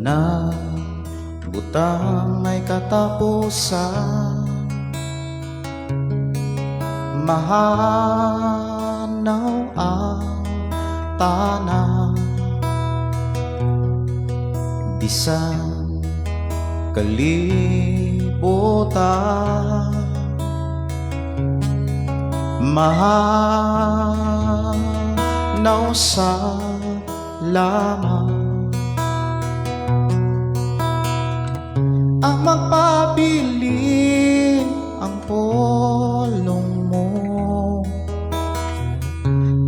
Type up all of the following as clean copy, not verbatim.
Tanang butang may katapusan. Mahanaw ang tanan, bisan kalibutan. Mahanaw sa lamang ang magpabilin, ang pulong mo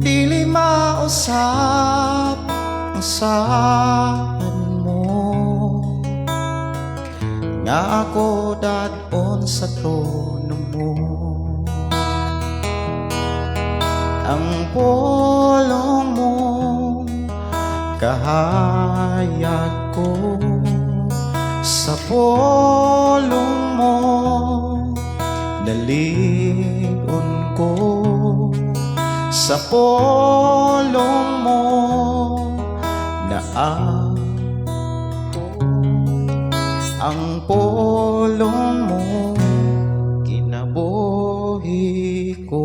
dili mausap ang saad mo, nga ako dad-on sa trono mo. Ang pulong mo kahayag ko, sa pulong mo nalig-on ko, sa pulong mo na ako, ang pulong mo kinabuhi ko.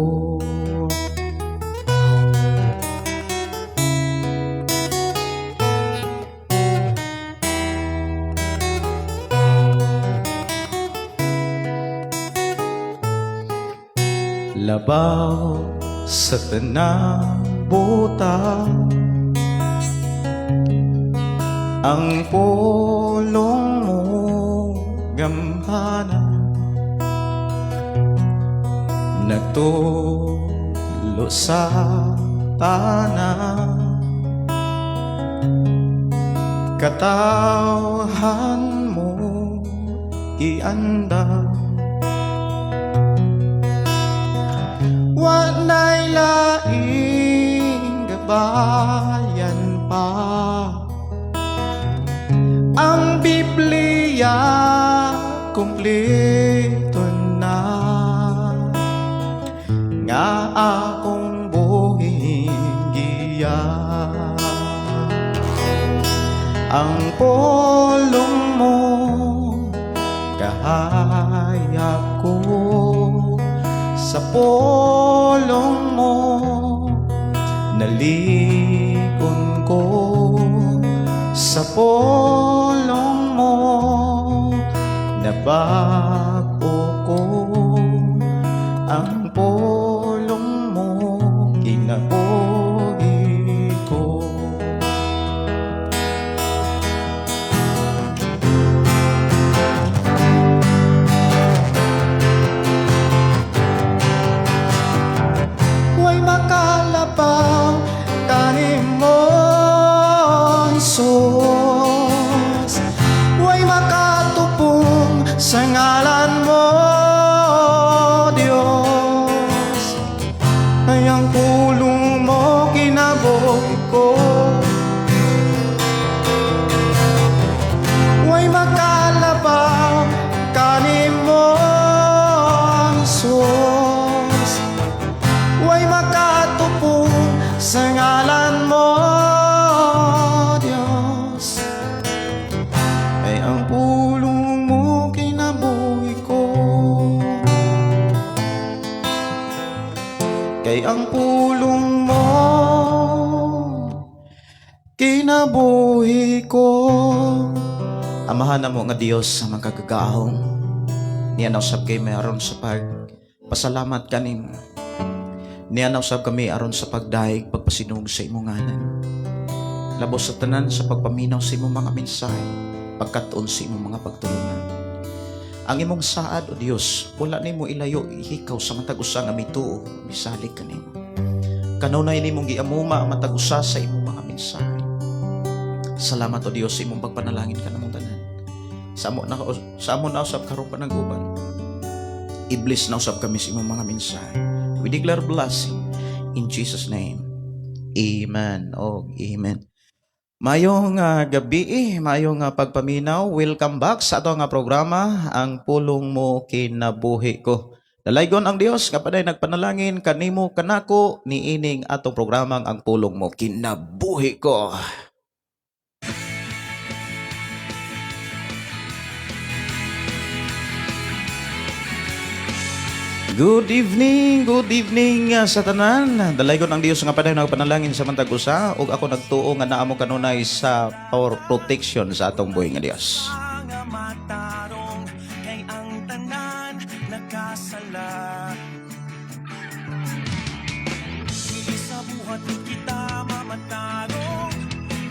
Labaw sa tanang butang, ang pulong mo gamhana, nagtulo sa tanan. Katawhan mo iandam, wa na'y laing gabayan pa. Ang Biblia kumpleto na, nga akong buhing giya. Ang pulong mo kahayag ko, sa pulong mo nalig-on ko, sa pulong mo nabago ko, ang pulong mo kinabuhi ko. Way makalabaw kanimo, Jesus. Way makatupong sa ngalan mo, Diyos. Ay ang pulong mo kinabuhi ko. Way makalabaw kanimo, Jesus. Way makatupong sa ngalan mo, Diyos. Ay ang pulong mo kinabuhi ko. Kay ang pulong mo kinabuhi ko. Amahan namo nga Dios sa makagagahom, niana usab kami aron sa pagpasalamat kanimo. Niana usab kami aron sa pagdayeg, pagpasinug sa imong ngalan. Labos sa tanan sa pagpaminaw sa imong mga mensahe, pagkat-on sa imong mga pagtulunan. Ang imong saad, O Dios, wala nimo ilayo ihikaw sa matag usa nga mituo, misalig kanimo. Kanunay nimong giamuma ang matag usa sa imong mga mensahe. Salamat, O Dios, sa imong pagpanalangin kanamong tanan. Sa amo na usab karon panag-uban. I-bless na usab kami sa imong mga mensahe. We declare blessing in Jesus' name. Amen. Oh, amen. Mayong gabi, mayong pagpaminaw. Welcome back sa ato nga programa, Ang Pulong Mo Kinabuhi Ko. Dalaygon ang Dios nga paday nagpanalangin kanimo, kanako, niining atong programang Ang Pulong Mo Kinabuhi Ko. Good evening sa tanan. Dalaygon ang Dios nga padayon nagpanalangin sa matag usa ug ako nagtuo nga naa mo kanunay sa power protection sa atong buhi nga Dios. Nga matarong kay ang tanan nakasala. Dili sa buhat ni kita mamatarong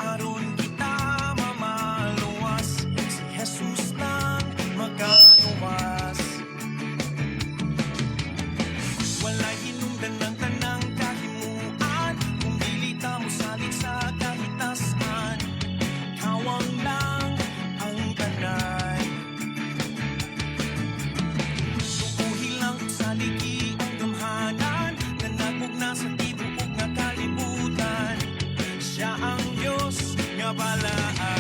aron kita mamaluwas. Si Jesus lang makaluwas. Walay hinungdan ng tanang kahimuan kung dili ta mosalig sa kahitasan. Kawang lang ang tanan. Tuohi lang saligi ang gamhanan nga nagmugna sa tibuok nga kalibutan. Siya ang Dios nga balaan.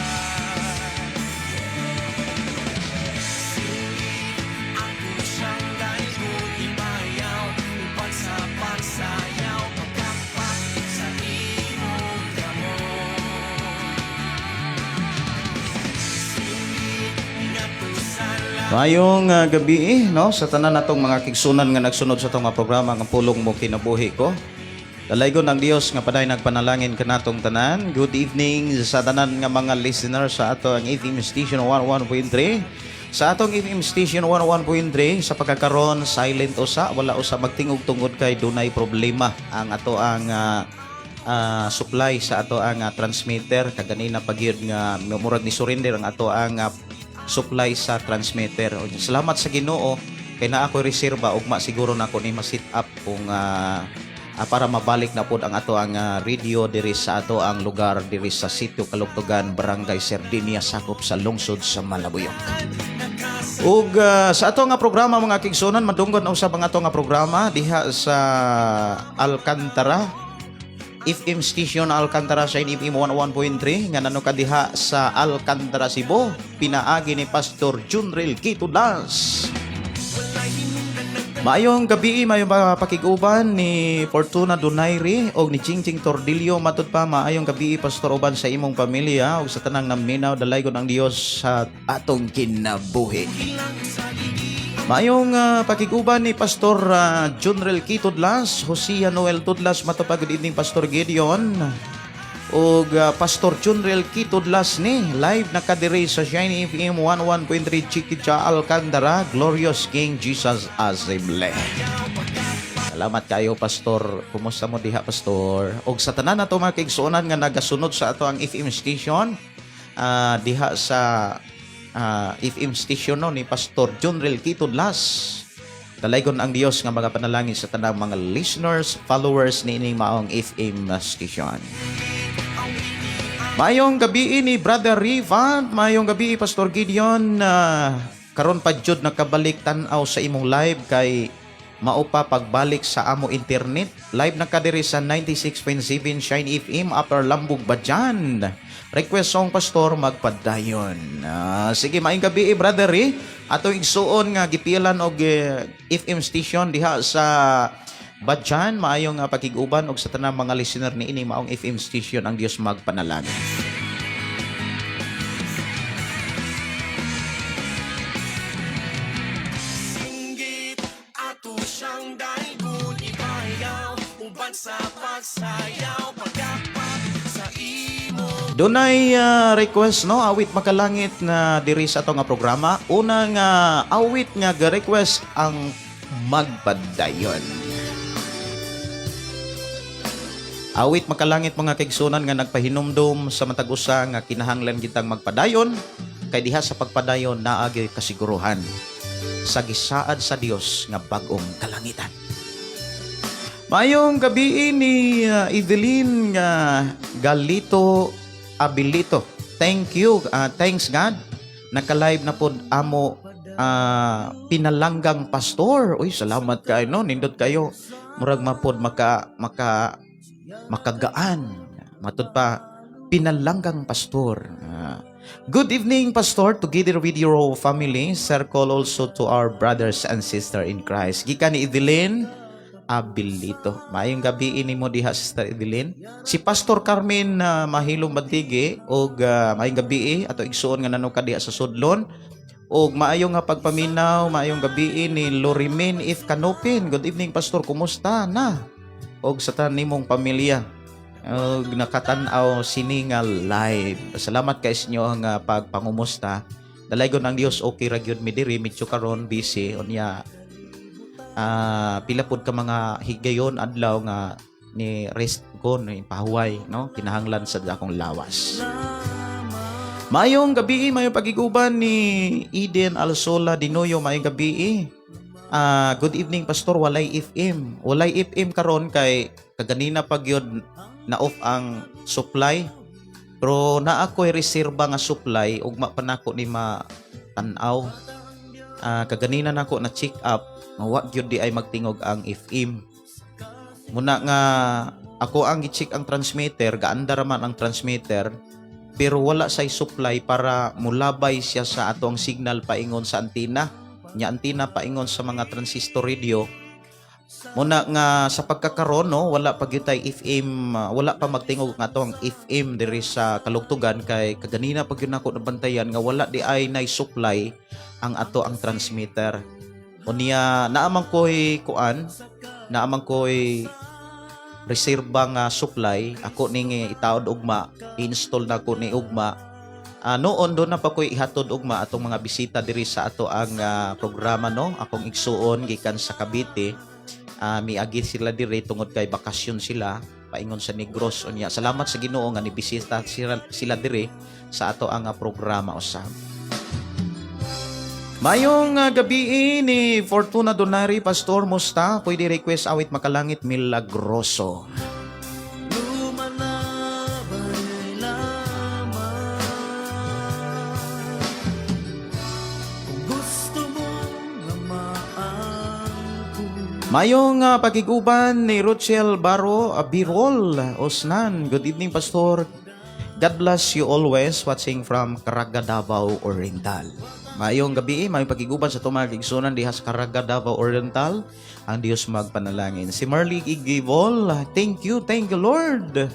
Singgit ato siyang daygon ibayaw uban sa pagsayaw, pagkakpak sa imong kamot. Singgit ngadto sa Maayong gabi no, sa tanan natong mga kigsunan nga nagsunod sa atong mga programa nga Pulong Mo Kinabuhi Ko. Dalaygon ang Dios nga padayon nagpanalangin kanatong tanan. Good evening sa tanan nga mga listener sa ato ang FM station 11.3. Sa atong FM station 101.3 sa pagkakaron, silent usa, wala usa magtingog tungod kay dunay problema ang ato ang supply sa ato ang transmitter. Kaganina pa gyud nga murag ni surrender ang ato ang supply sa transmitter. O, salamat sa Ginoo kay naa ko'y reserba. Ugma siguro na ko ni ma-set up kung para mabalik na pod ang ato ang radio diri sa ato ang lugar diri sa Sitio Kalugtugan, Barangay Sardinia, sakop sa lungsod sa Malabuyoc. Ug sa ato nga programa, mga kigsunan, madunggan usab ang ato nga programa diha sa Alcantara FM Station Alcantara sa FM 101.3 nga nanuka diha sa Alcantara, Cebu, pinaagi ni Pastor Junril Kitudas. Maayong gabi, maayong pakig-uban ni Fortuna Donaire og ni Chingching Tordillo. Matud pa, maayong gabi, Pastor, uban sa imong pamilya ug sa tanang naminaw. Dalaygon ang Dios sa atong kinabuhi. Maayong pakig-uban ni Pastor Junrel K. Tudlas, Josia Noel Tudlas, matupag good evening, Pastor Gideon. Ug Pastor Junrel K. Tudlas ni live na kadiri sa Shiny FM 11.3 Chiquicha Alcantara, Glorious King Jesus Assembly. Salamat kayo, Pastor. Kumusta mo diha, Pastor? Og sa tanan nato mga kaigsuonan nga nagasunod sa ato ang FM station diha sa FM station, no, ni Pastor Junrel K. Tudlas. Dalaygon ang Dios nga mga panalangin sa tanang mga listeners, followers ni ining maong FM station. Maayong gabi ni Brother Rivan, maayong gabi, Pastor Gideon. Karon pa jud nakabalik tan-aw sa imong live kay mao pa pagbalik sa amo internet. Live na ka diri sa 96.7 Shine FM, Upper Lambug, Badian. Request song, Pastor, "Magpadayon." Sige, maayong gabi, Brother eh. Ato igsuon nga gipilan og FM station diha sa Badian, maayong pakig-uban og sa tanang mga listener ni ini maong FM station, ang Dios magpanalangin. Singgit ato siyang daygon ibayaw uban sa pagsayaw, pagkapak sa imong Dunay request, no, awit makalangit na diri sa ato nga programa. Unang awit nga ga-request ang "Magpadayon." Awit makalangit, mga kaigsunan, nga nagpahinumdom sa matag usa nga kinahanglan kitang magpadayon kay diha sa pagpadayon naagi kasiguruhan sa gisaad sa Dios nga bag-ong kalangitan. Maayong gabi ni Evelyn Galito Abilito. Thank you. Thanks God. Naka-live na pod amo pinalanggang pastor. Uy, salamat kayo, no. Nindot kayo. Murag mapod maka maka makagaan. Matud pa, pinalanggang pastor. Good evening, Pastor, together with your whole family. Circle also to our brothers and sister in Christ. Gikan ni Evelyn Abilito. Maayong gabi ini mo diha, Sister Evelyn. Si Pastor Carmen Mahilong Bantige og maayong gabi ato igsuon nga nanuka diha sa Sudlon. Og maayo nga pagpaminaw, maayong gabi ni Lorimin If Kanopin. Good evening, Pastor, kumusta na? Og sa tanan nimong pamilya. Og nakatan-aw sini nga live. Salamat kay sa inyo nga pagpangumusta. Dalaygon ang Dios, okay ra gyud mi diri, medyo karon busy unya pila pud ka mga higayon adlaw nga ni rest ko ni pahuway, no, kinahanglan sa akong lawas. Maayong gabi, maayong pagiguban ni Eden Alsola Dinoyo, maayong gabi. Good evening, Pastor, walay FM. Walay FM karon kay kaganina pa gyud na off ang supply. Pero naa ko'y reserba nga supply, ugma pa nako ni ma-tan-aw. Kaganina nako na check up, wa gyud di ay magtingog ang FM. Muna nga ako ang gi-check ang transmitter, gaandar man ang transmitter, pero wala say supply para mulabay siya sa atong signal paingon sa antina. Nya antina paingon sa mga transistor radio. Muna nga sa pagkakaron, no, wala pa gyud tay FM, wala pa magtingog nga atong FM diri sa Kalugtugan kay kaganina pa gyud nako nabantayan nga wala di ay nay supply ang ato ang transmitter. Unya naamang ko'y kuan, naamang ko'y reserba nga supply, ako ning itaod ugma, install na ko ni ugma. Noon doon na pa ko'y ihatod ugma atong mga bisita diri sa ato ang programa, no, akong igsuon gikan sa Cavite. Miagi sila diri tungod kay bakasyon sila paingon sa Negros. Unya salamat sa Ginoo nga nibisita sila diri sa ato ang programa usab. Mayong gabi ni Fortuna Donari, Pastor, musta? Pwede request awit Makalangit Milagroso. Lumalabay lamang. Kung gusto mong lamaan ko. Mayong pagiguban ni Rochelle Baro Birol Osnan. Good evening, Pastor. God bless you always, watching from Caraga, Davao Oriental. Mayong gabi, mayong pagiguban sa tumang igsunan diha sa Caraga, Davao Oriental. Ang Dios magpanalangin. Si Marley Igibol, thank you, Lord.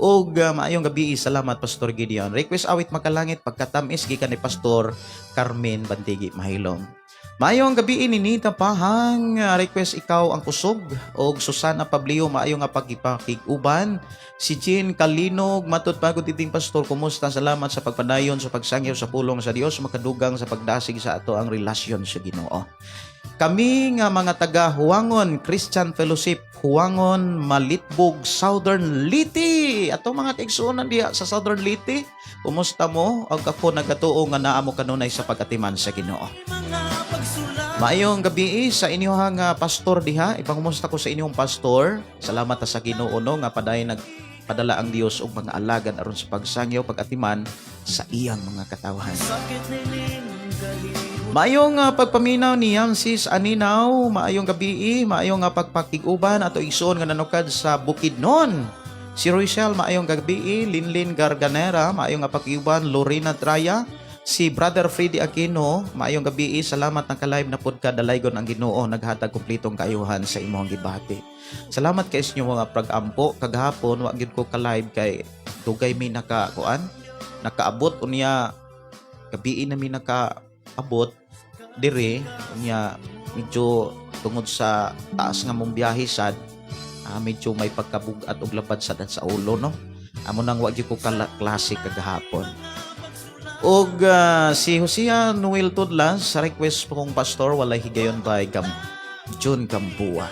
Og maayong gabi, salamat, Pastor Gideon. Request awit Makalangit Pagkatamis gikan ni Pastor Carmen Bantigi Mahilom. Maayong gabi ni Nita Pahang, request Ikaw ang Kusog. Og Susana Pablio, maayo nga pagipakig-uban. Si Jean Kalinog, matud pa, good evening, Pastor, kumusta? Salamat sa pagpadayon sa pagsangyaw sa pulong sa Dios, makadugang sa pagdasig sa ato ang relasyon sa Ginoo. Kami nga mga taga Huangon Christian Fellowship, Huangon, Malitbog, Southern Leyte. Ato mga kaigsuonan diha sa Southern Leyte. Kumusta mo? Og ako nagatuo nga naa mo kanunay sa pagatiman sa Ginoo. Mga pagsulat. Maayong gabi sa inyong pastor diha. Ipangumusta ko sa inyong pastor. Salamat ta sa Ginoo, no, nga padayon nagpadala ang Dios og mga alagad aron sa pagsangyaw, pagatiman sa iyang mga katawhan. Sakit nining kalihot. Maayong pagpaminaw ni Yamsis Aninaw, maayong gabi, maayong pagpakig-uban ato igsoon nga nanukad sa Bukidnon. Si Rochelle, maayong gabi, Linlin Garganera, maayong pagkiuban, Lorena Traya, si Brother Freddy Aquino, maayong gabi, salamat ng ka-live na pud ka, dalaygon ang Ginoo, naghatag kumpletong kaayuhan sa imong gibati. Salamat kay sa inyong mga pag-ampo. Kagahapon wa gyud ko ka-live kay dugay mi naka kuan, nakaabot, unya gabi na mi nakaabot dire, unya medyo tungod sa taas nga mong biyahe sad, medyo may pagkabug-at og labad sad sa ulo, no, amo nang wa gyud ko klase kagahapon. Og si Hosea Noel Tudlas sa request po kong, Pastor, Walay Higayon by June Gambua.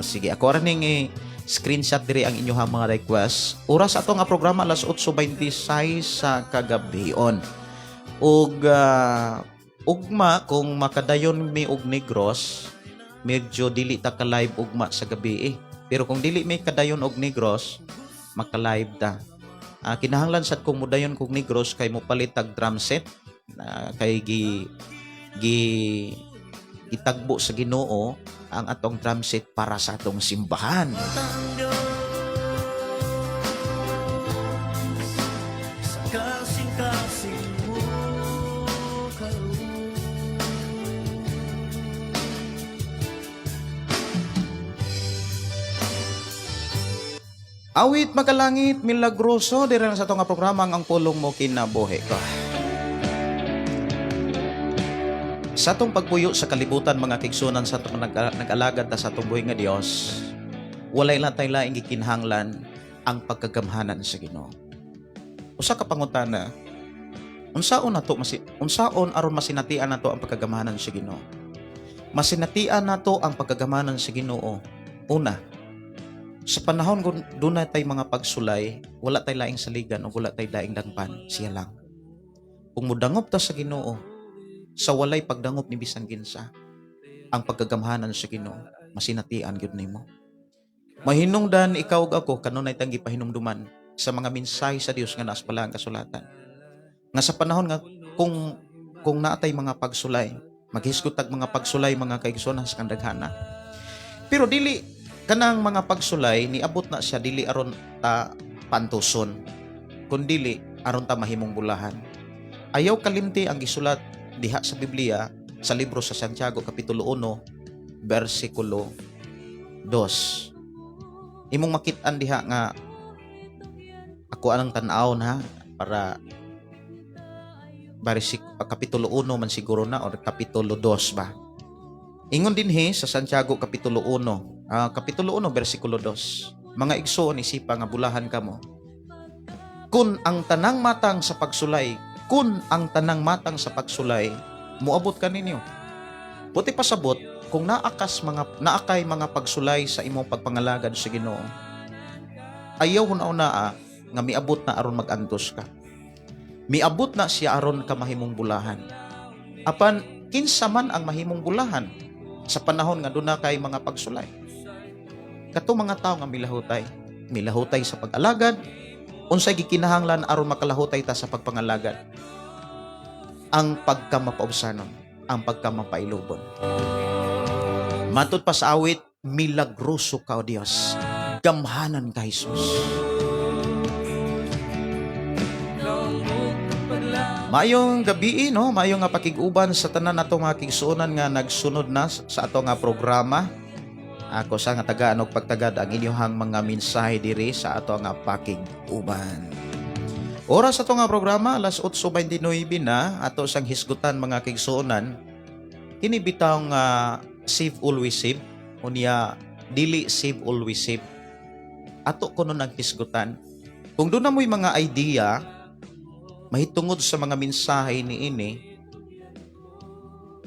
Sige, ako ra ning screenshot diri ang inyong mga request. Oras ato nga programa alas 8:26 sa kagabion. Og ugma kung makadayon mi og Negros, medyo dili ta ka live ugma sa gabi eh. Pero kung dili mi kadayon og Negros, maka-live ta. Kinahanglan sad kung mudayon kog Negros kay mopalit tag drum set na kay gi gi gitagbo sa Ginoo ang atong drum set para sa atong simbahan. Ang Diyos sa kasing-kasing mo karon. Awit Makalangit Milagroso diri lang sa atong nga programa, Ang Pulong Mo Kinabuhi Ko. Sa atong pagpuyo sa kalibutan, mga kaigsuonan, sa atong nag-alagad ta sa atong buhi nga Dios, walay lang tay laing gikinahanglan ang pagkagamhanan sa Ginoo. Usa ka pangutana, unsaon aron masinatian nato ang pagkagamhanan sa Ginoo? Masinatian nato ang pagkagamhanan sa Ginoo. Una, sa panahon kung duna tay mga pagsulay, wala tay laing saligan o wala tay laing dangpan, siya lang. Kung mudangop ta sa Ginoo, sa walay pagdangop ni bisan kinsa, ang pagkagamhanan sa Ginoo, masinatian gyud nimo. Mahinungdan ikaw ug ako kanunay tang gipahinumduman sa mga mensahe sa Dios nga naas pala ang kasulatan. Nga sa panahon nga kung naatay mga pagsulay, maghisgot tag mga pagsulay, mga kaigsuonan, sa kandaghana. Pero dili kanang mga pagsulay niabot na siya dili aron ta pantuson, kundili aron ta mahimong bulahan. Ayaw kalimti ang gisulat diha sa Biblia sa libro sa Santiago kapitulo 1 bersikulo 2. Imong makit-an diha nga ako anang tan-awon ha para kapitulo 1 man siguro na or kapitulo 2 ba. Ingon dinhi sa Santiago kapitulo 1, kapitulo 1 bersikulo 2. "Mga igsoon, isipa nga bulahan kamo. Kung ang tanang matang sa pagsulay, kung ang tanang matang sa pagsulay moabot kaninyo." Buot pasabot, kung naa kay mga pagsulay sa imong pagpangalagad sa Ginoo, ayaw huna-hunaa nga miabot na aron mag-antos ka. Miabot na siya aron ka mahimong bulahan. Apan kinsa man ang mahimong bulahan sa panahon nga duna kay mga pagsulay? Kato mga tawo nga milahutay, milahutay sa pag-alagad. Unsay gikinahanglan aron makalahutay ta sa pagpangalagad? Ang pagkamapaubsanon, ang pagkamapailubon. Matud pa sa awit, "Milagroso ka, O Dios. Gamhanan ka, Jesus." Maayong gabi, no? Maayong nga pakig-uban sa tanan nato mga kaigsuonan nga nagsunod na sa ato nga programa. Ako sa nga tagaan og pagtagad ang inyong mga mensahe diri sa ato nga pakig-uban. Oras sa ato nga programa, alas 8:29 na. Ato sang hisgutan, mga kaigsuonan, kini bitawng save always save unya dili save always save. Ato kuno nang hisgutan. Kung duna mo'y mga idea mahitungod sa mga mensahe ni ini,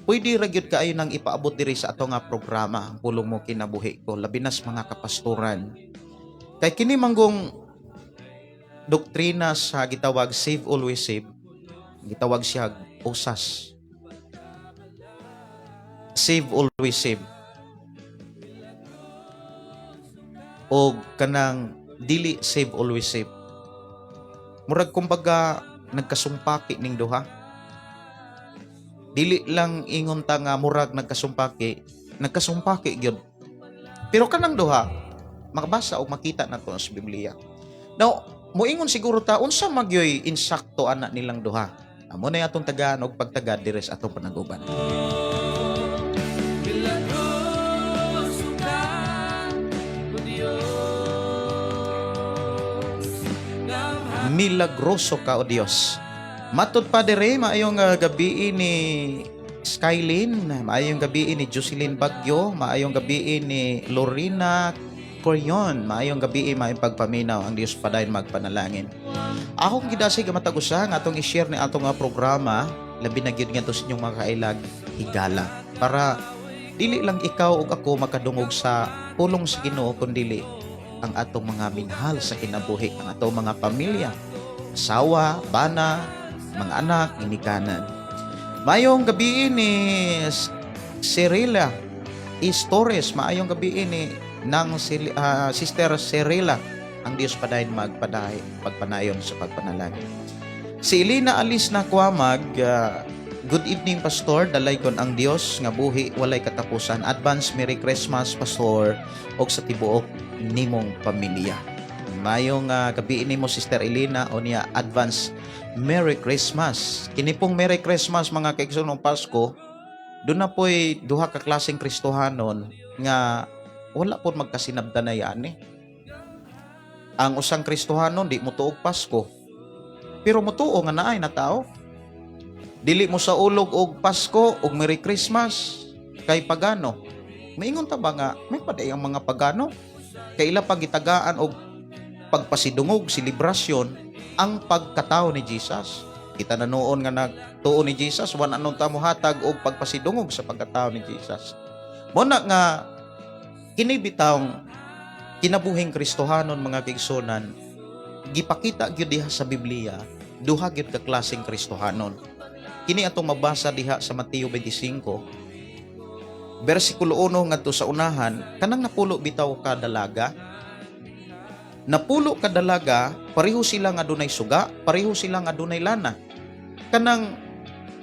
pwede ra gyud kaayo nang ipaabot diri sa ato nga programa, Ang Pulong Mo Kinabuhi Ko, labi nas mga kapastoran. Kay kini manggong doktrina sa gitawag save always save, gitawag siya usas. Save always save o kanang dili save always save. Murag kumbaga nagkasumpaki ning duha. Dili lang ingon ta nga murag nagkasumpaki, nagkasumpaki gyud. Pero kanang duha, makabasa o makita nato sa Biblia. Now, moingon siguro ta, unsa magyoy insakto ana nilang duha? Amo na atong tagaan og pagtagad diri sa atong panaguban. Milagroso ka, O Diyos. "Milagroso ka, O Dios." Matud pa dire, maayong gabi ni Skylin, maayong gabi ni Jocelyn Bagyo, maayong gabi ni Lorena Corion, maayong gabi, maayong pagpaminaw, ang Dios padayon magpanalangin. Akong gidasig ang matag usa nga atong i-share ni atong nga programa, labi na gyud ngadto sa inyong mga kailag higala, para dili lang ikaw ug ako makadungog sa pulong sa Ginoo, kundili ang atong mga minahal sa kinabuhi, ang atong mga pamilya, asawa, bana, mga anak, ginikanan. Maayong gabi ni Cyrilla Istores, maayong gabi ni ng Sister Cyrilla. Ang Dios padayon magpaday, pagpanayon sa pagpanalangin. Si Elena Alice na Kwamag, "Good evening, Pastor, dalaygon ang Dios nga buhi walay katapusan. Advance Merry Christmas, Pastor, og sa tibuok nimong pamilya." Mayong gabi nimo, Sister Elena, o niya advance Merry Christmas. Kini pong Merry Christmas, mga kaigsoon, ng Pasko, duna po'y duha ka klaseng Kristohanon nga wala po magkasinabtanay ani. Ang usang Kristohanon di motuo og Pasko. Pero motuo nga naay na tao. Dili mo saulog og Pasko og Merry Christmas kay pagano. Maingon ta ba nga may paday ang mga pagano? Kay ila pagitagaan og pagpasidungog, selebrasyon ang pagkatao ni Jesus. Kita na noon nga nagtuo ni Jesus, wala nun ta mohatag og pagpasidungog sa pagkatao ni Jesus. Mao na nga kini bitawng kinabuhing Kristohanon, mga kaigsunan, gipakita gyud diha sa Biblia duha gyud ka klaseng Kristohanon. Kini atong mabasa diha sa Mateo 25 bersikulo 1 ngadto sa unahan, kanang 10 bitaw ka dalaga. 10 ka dalaga, pareho sila nga dunay suga, pareho sila nga dunay lana. Kanang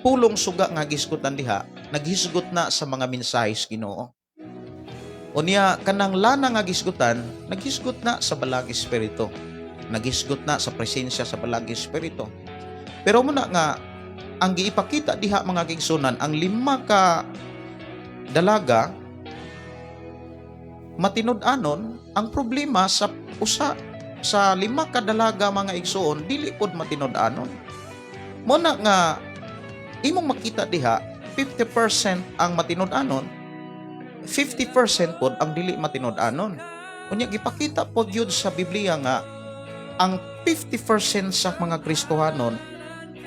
pulong suga nga gisgutan diha, naghisgot na sa mga mensahe sa Ginoo. Unya kanang lana nga gisgutan, naghisgot na sa Balaang Espiritu. Naghisgot na sa presensya sa Balaang Espiritu. Pero mao na nga ang giipakita diha, mga kaigsunan, ang 5 ka dalaga matinud-anon. Ang problema sa usa sa 5 ka dalaga, mga igsoon, dili pod matinud-anon. Mao na nga imong makita diha, 50% ang matinud-anon, 50% pod ang dili matinud-anon. Unya gipakita pod yun sa Biblia nga ang 50% sa mga Kristohanon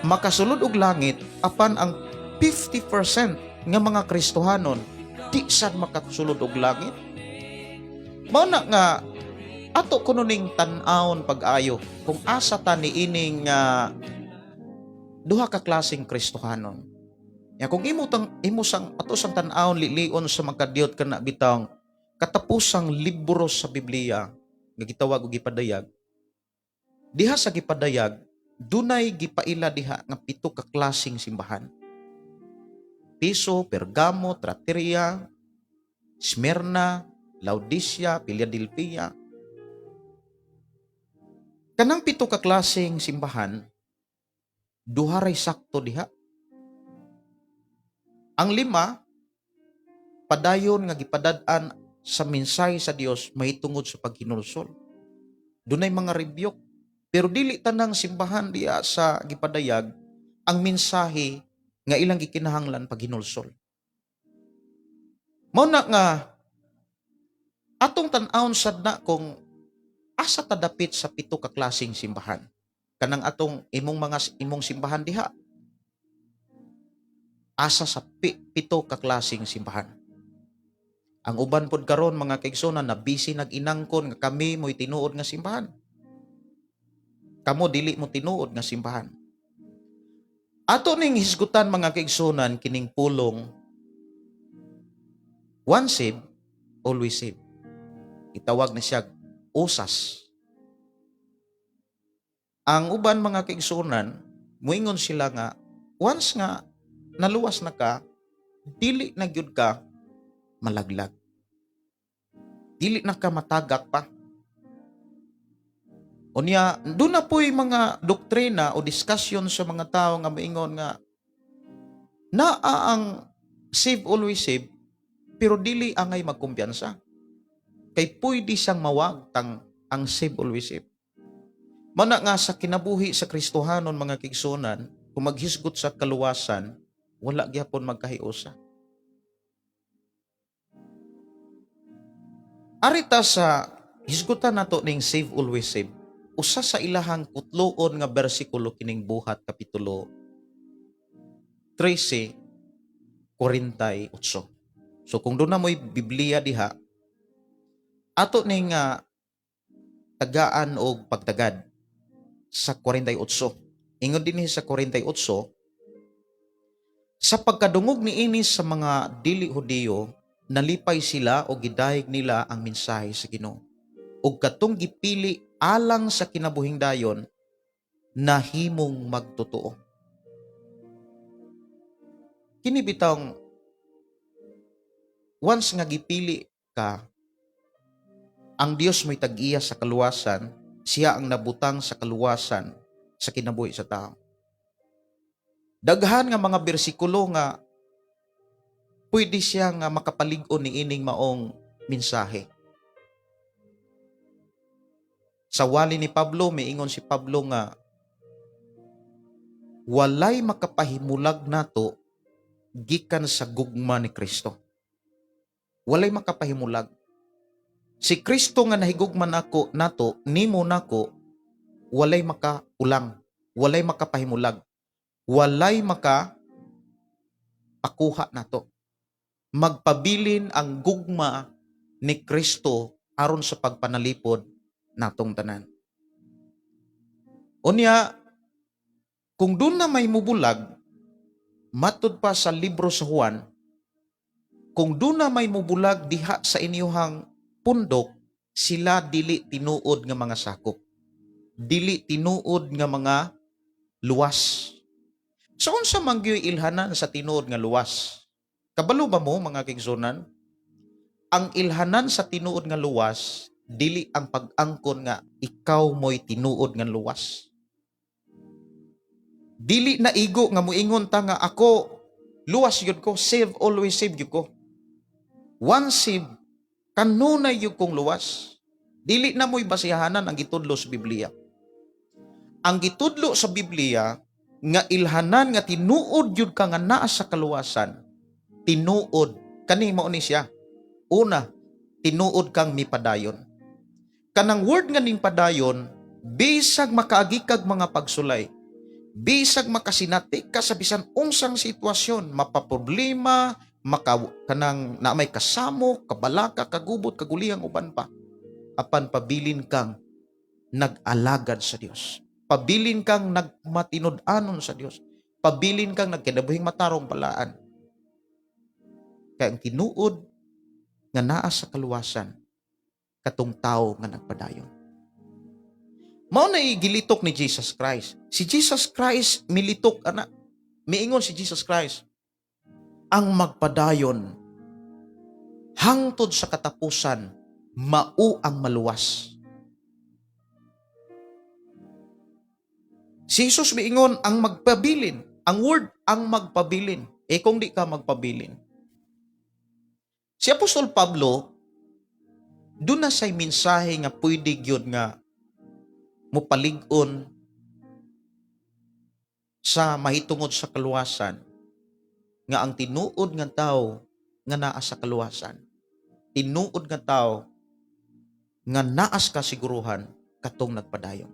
makasulod og langit, apan ang 50% nga mga Kristohanon di sad makasulod og langit. Mao na nga ato kuno ning tan-awon pag-ayo kung asa ta niining duha ka klaseng Kristohanon. Ya kung imo tang imo sang ato sang tan-awon lilion sa magkadiyot kana bitang katapusang libro sa Biblia nga gitawag og Gipadayag. Diha sa Gipadayag, dunay gipaila diha nga pito ka klaseng simbahan. Efeso, Pergamo, Thyatira, Smyrna, Laodicea, Philadelphia. Kanang pito ka klaseng simbahan, duha ray sakto diha. Ang 5, padayon nga gipadad-an sa mensahe sa Dios mahitungod sa paghinulsol. Dunay mga rebuke. Pero dili tanang simbahan diha sa Gipadayag ang mensahe nga ilang gikinahanglan paghinulsol. Mao na nga atong tan-awon sad na kung asa ta dapit sa pito ka klaseng simbahan. Kanang atong imong mga imong simbahan diha. Asa sa pito ka klaseng simbahan. Ang uban pod karon, mga kaigsunan, na busy nag-inangkon nga kami mo'y tinuod nga simbahan. Kamo dili mo tinuod nga simbahan. Ato ning hisgutan, mga kaigsunan, kining pulong "once saved, always saved". Itawag na siya usas. Ang uban, mga kaigsunan, muingon sila nga once nga naluwas na ka, dili na gyud ka malaglag. Dili na ka matagak pa. Unya, doon na po'y mga doktrina o discussion sa mga tao nga maingon nga naa ang save always save pero dili angay magkumpiyansa. Kay pwede siyang mawagtang ang save always save. Mao na nga sa kinabuhi sa Kristohanon, mga kaigsunan, kung maghisgot sa kaluwasan, wala gyapon magkahiusa. Arita sa hisgutan nato ning save always save. Usa sa ilahang kutloon nga bersikulo kining Buhat kapitulo 13:48. So kung duna mo'y Biblia diha, ato ning tagaan og pagtagad sa 48. Ingon dinhi sa 48, sa pagkadungog niini sa mga dili Hudiyo, nalipay sila o gidayeg nila ang mensahe sa Ginoo. Ug katong gipili alang sa kinabuhing dayon nahimong magtotoo. Kini bitawng once nga gipili ka, ang Dios mo'y tag-iya sa kaluwasan, siya ang nabutang sa kaluwasan sa kinabuhi sa tao. Daghan nga mga bersikulo nga pwede siya nga makapalig-on ni ining maong mensahe. Sa wali ni Pablo, miingon si Pablo nga Walay makapahimulag nato gikan sa gugma ni Kristo. Walay makapahimulag. Si Kristo nga nahigugma nako nato, nimo nako, walay makaulang, walay makapahimulag, walay maka pakuha nato. Magpabilin ang gugma ni Kristo aron sa pagpanalipod natong tanan. Unya, kung duna na may mubulag, matud pa sa libro sa Juan, kung duna may mubulag diha sa inyuhang pundok, sila dili tinuod nga mga sakop. Dili tinuod nga mga luwas. So unsa man gyud ilhanan sa tinuod nga luwas? Kabalo ba mo, mga kaigsuonan? Ang ilhanan sa tinuod nga luwas dili ang pag-angkon nga ikaw mo'y tinuod nga luwas. Dili na igo nga muingon ta nga ako luwas gyud ko, save, always save gyud ko. Once save, kanunay gyud kong luwas. Dili na mo'y basihanan ang gitudlo sa Biblia. Ang gitudlo sa Biblia nga ilhanan nga tinuod gyud ka nga naa sa kaluwasan, tinuod kani mao ni siya. Una, tinuod kang mipadayon. Kanang word nga ning padayon, bisag makaagi kag mga pagsulay, bisag makasinati ka sa bisan unsang sitwasyon, mapaproblema, maka kanang na may kasamo, kabalaka, kagubot, kagulihang, uban pa. Apan pabilin kang nag-alagad sa Dios. Pabilin kang nagmatinud-anon sa Dios. Pabilin kang nagkinabuhing matarong balaan. Kay ang tinuod nga naa sa kaluwasan katong tao nga nagpadayon. Mao na gilitok ni Jesus Christ. Si Jesus Christ militok ana. Miingon si Jesus Christ, ang magpadayon hangtod sa katapusan mao ang maluwas. Si Jesus miingon ang magpabilin, ang word ang magpabilin. Eh kung di ka magpabilin. Si Apostol Pablo duna say mensahe nga pwede gyud nga mopalig-on sa mahitungod sa kaluwasan, nga ang tinuod nga tao nga naa sa kaluwasan, tinuod nga tao nga naa sa kasiguruhan, katong nagpadayon.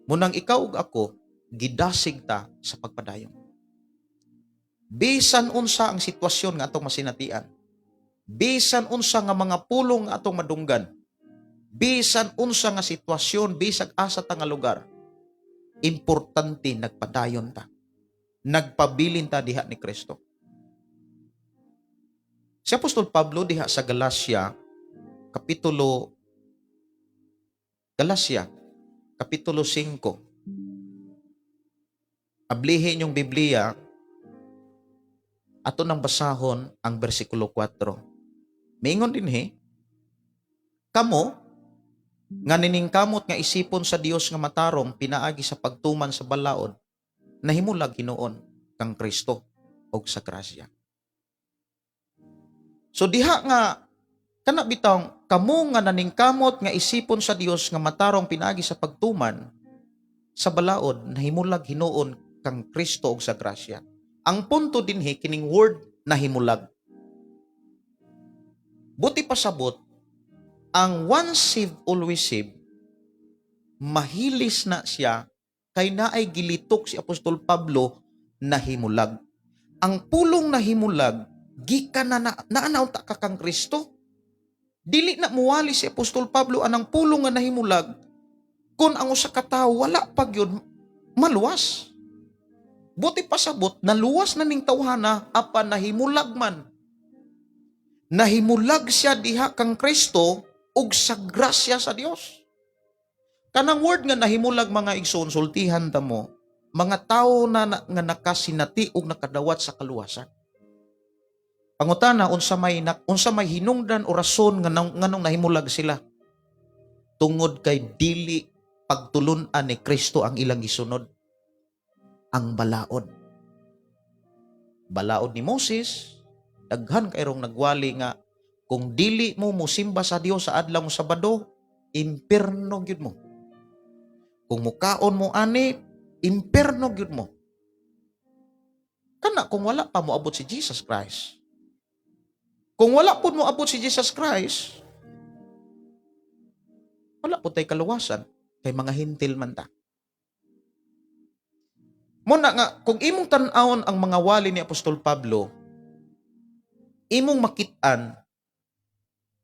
Munang ikaw ug ako gidasig ta sa pagpadayon bisan unsa ang sitwasyon nga atong masinatian, bisan unsa nga mga pulong nga atong madunggan, bisan unsa nga sitwasyon, bisag asa ta nga lugar. Importante nagpadayon ta, nagpabilin ta diha ni Kristo. Si Apostol Pablo diha sa Galacia, kapitulo Galacia kapitulo 5. Ablihin yung Biblia, ato nang basahon ang bersikulo 4. Miingon dinhi, "Kamo nga niningkamot nga isipon sa Dios nga matarong pinaagi sa pagtuman sa balaod, nahimulag hinuon kang Kristo og sa grasya." So diha nga kana bitawng kamo nga naningkamot nga isipon sa Dios nga matarong pinaagi sa pagtuman sa balaod, nahimulag hinuon kang Kristo og sa grasya. Ang punto dinhi kining word nahimulag. Buot pasabot, ang once saved always saved, mahilis na siya kay naay gilitok si Apostol Pablo, nahimulag. Ang pulong nahimulag, gikan na naa unta ka kang Kristo. Dili na muwali si Apostol Pablo anang pulong nga nahimulag kung ang usa ka tawo wala pa gyud maluwas. Buot pasabot, naluwas na ning tawhana apan nahimulag man. Nahimulag siya diha kang Kristo ug sa grasya sa Dios. Kanang word nga nahimulag, mga igsoon, sultihan ta mo, mga tao na nga nakasinati ug nakadawat sa kaluwasan. Pangutana, unsa may hinungdan o rason nga nganong nahimulag sila? Tungod kay dili pagtulun-an ni Kristo ang ilang gisunod. Ang balaod. Balaod ni Moses, daghan kayrong nagwali nga kung dili mo musimba sa Dios sa adlaw Sabado, impierno gyud mo. Kung mukaon mo ani, Imperno gyud mo. Kana kung wala pa moabot si Jesus Christ. Kung wala pud moabot si Jesus Christ, wala pud tay kaluwasan kay mga Hentil man ta. Muna nga, kung imong tan-awon ang mga wali ni Apostol Pablo, imong makit-an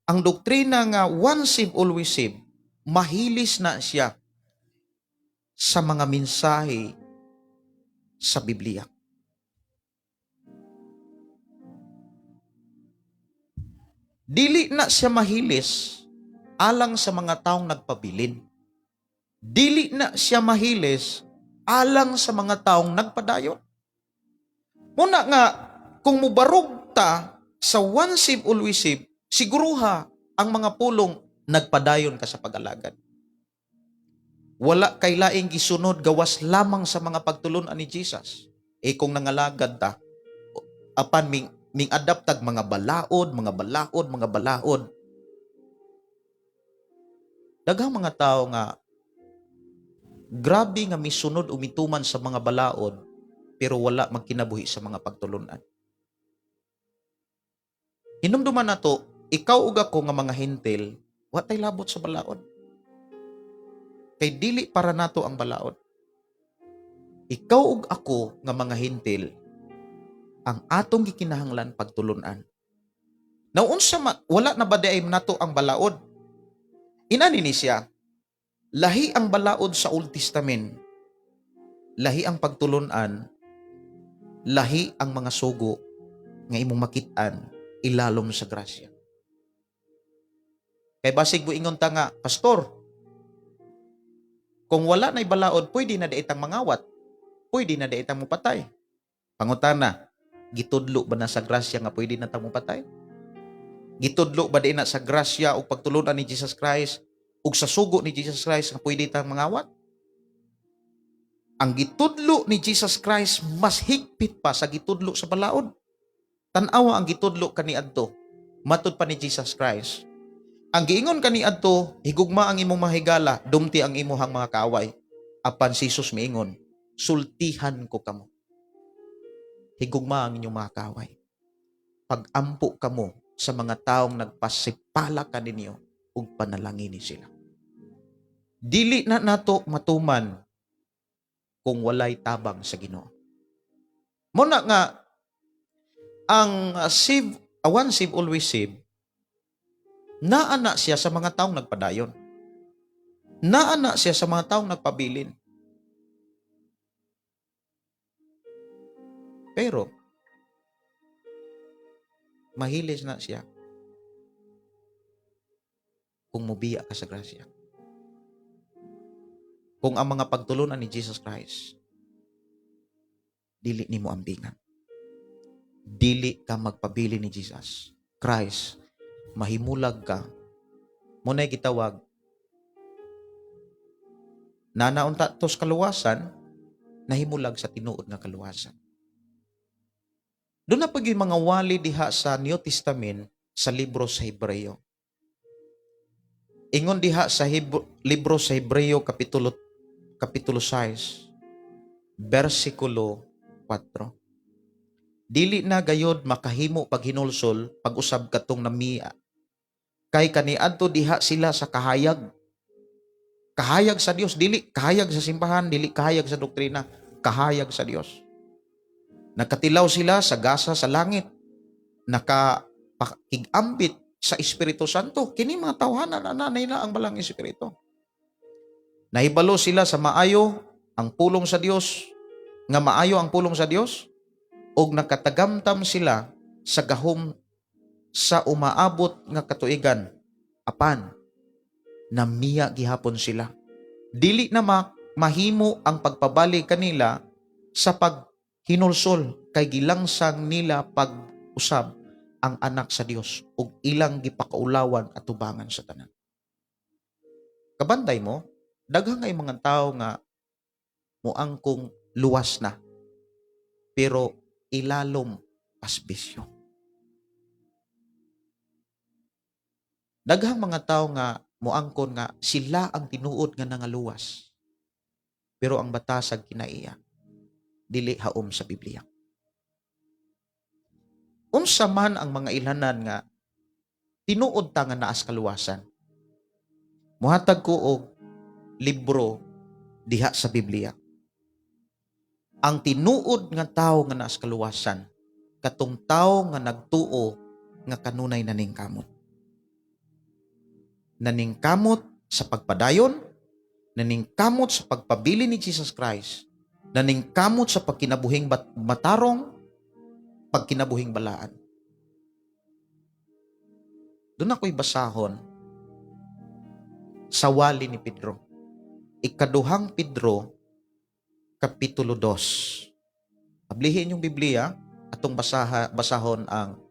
ang doktrina nga once saved, always saved, mahilis na siya sa mga mensahe sa Biblia. Dili na siya mahilis alang sa mga taong nagpabilin. Dili na siya mahilis alang sa mga taong nagpadayon. Muna nga, kung mubarog ta sa once saved, always saved, siguruha ang mga pulong nagpadayon ka sa pag-alagad. Wala kay laing gisunod gawas lamang sa mga pagtulun-an ni Jesus. Eh kung nangalagad ta, apan ming adaptag mga balaod, mga balaod, mga balaod. Daghang mga tao nga grabe nga misunod o mituman sa mga balaod pero wala magkinabuhi sa mga pagtulunan. Hinumduman nato, ikaw ug ako nga mga Hentil, wa tay labot sa balaod. Kay dili para nato ang balaod. Ikaw ug ako nga mga Hentil, ang atong gikinahanglan pagtulunan. Now unsa wala na ba diay nato ang balaod? Inani ni siya, lahi ang balaod sa Old Testament, lahi ang pagtulunan, lahi ang mga sugo nga imong makit-an ilalom sa grasya. Kay basig ingon ta nga, "Pastor, kung wala na'y balaod, pwede na di itang mangawat. Pwede na di itang mupatay." Pangutana, gitudlo ba na sa grasya nga pwede na tang mupatay? Gitudlo ba di na sa grasya o pagtulunan ni Jesus Christ ug sa sugo ni Jesus Christ nga pwede tang mangawat? Ang gitudlo ni Jesus Christ mas higpit pa sa gitudlo sa balaod. Tan-awa ang gitudlo kaniadto. Matud pa ni Jesus Christ. Ang giingon kaniadto, higugma ang imong mahigala, dumti ang imuhang mga kaaway. Apan si Jesus miingon, "Sultihan ko kamo. Higugma ang inyong mga kaaway. Pag-ampo kamo sa mga taong nagpasipala kaninyo ug panalangini sila." Dili na nato matuman kung walay tabang sa Ginoo. Muna nga ang save, once save, always save, naa na siya sa mga taong nagpadayon. Naa na siya sa mga taong nagpabilin. Pero mahilis na siya kung mubiya ka sa grasya. Kung ang mga pagtulunan ni Jesus Christ, dili nimo ambingan. Dili ka magpabili ni Jesus Christ, mahimulag ka. Muna'y gitawag, nanaunta tos kaluwasan, nahimulag sa tinuod nga kaluwasan. Doon na pag yung mga wali diha sa New Testament sa libro sa Hebreo. Ingon diha sa libro sa Hebreo kapitulo 6 bersikulo 4. Dili na gayod makahimo paghinulsol pag-usab katong namiya. Kay kaniadto diha sila sa kahayag. Kahayag sa Dios, dili kahayag sa simbahan, dili kahayag sa doktrina, kahayag sa Dios. Nakatilaw sila sa gasa sa langit. Nakapakigambit sa Espiritu Santo. Kini mga tawhana na nanay na ang balang Espiritu. Nahibalo sila sa maayo ang pulong sa Dios, nga maayo ang pulong sa Dios, ug nakatagamtam sila sa gahom sa umaabot nga katuigan. Apan namiya gihapon sila. Dili na mahimo ang pagpabali kanila sa paghinulsol kay gilangsang nila pag-usab ang anak sa Dios ug ilang gipakaulawan at tubangan sa tanan. Kabantay mo, daghang kay mga tao nga muangkong luwas na pero ilalom pasbisyo. Daghang mga tao nga moangkon nga sila ang tinuod nga nangaluwas. Pero ang batasag kinaiya, dili haom sa Biblia. Unsa man ang mga ilhanan nga tinuod ta nga naas kaluwasan? Muhatag ko og libro diha sa Biblia. Ang tinuod nga tawo nga naas kaluwasan, katong tawo nga nagtuo nga kanunay naningkamot. Naningkamot sa pagpadayon, naningkamot sa pagpabili ni Jesus Christ, naningkamot sa pagkinabuhing matarong, pagkinabuhing balaan. Doon ako'y basahon sa wali ni Pedro. Ikaduhang Pedro, Kapitulo 2. Ablihin yung Biblia, atong basahon ang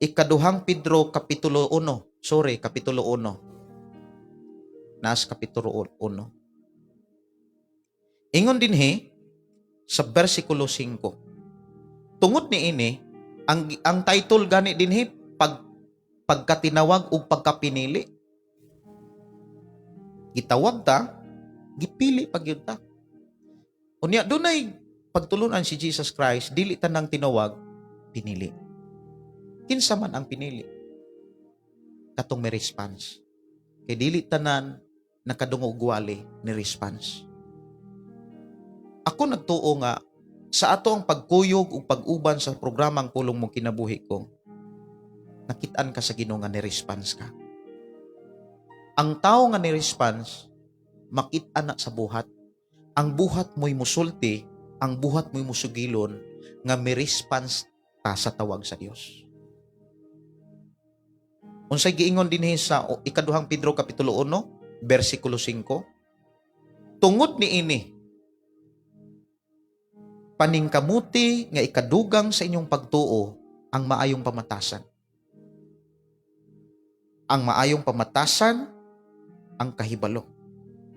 Ikaduhang Pedro, Kapitulo 1. Sorry, Kapitulo 1. Nas Kapitulo 1. Ingon dinhi sa versikulo 5. Tungod ni ini, ang title gani dinhi pagkatinawag ug pagkapinili. Gitawag ta, gipili pa gyud ta. Unya dunay pagtulunan si Jesus Christ, dili tanang tinawag, pinili. Kinsa man ang pinili? Katong may response. Kay dili tanan nakadungog wali ni response. Ako nagtuo nga sa ato ang pagkuyog ug pag-uban sa programang Pulong Mo Kinabuhi Ko, nakit-an ka sa Ginoo nga ni response ka. Ang tao nga ni response, makit-an na sa buhat. Ang buhat mo'y musulti, ang buhat mo'y musugilon nga may response ta sa tawag sa Dios. Unsay giingon dinhi sa Ikaduhang Pedro kapitulo 1 bersikulo 5? Tungod niini, paningkamuti nga ikadugang sa inyong pagtuo ang maayong pamatasan. Ang maayong pamatasan, ang kahibalo.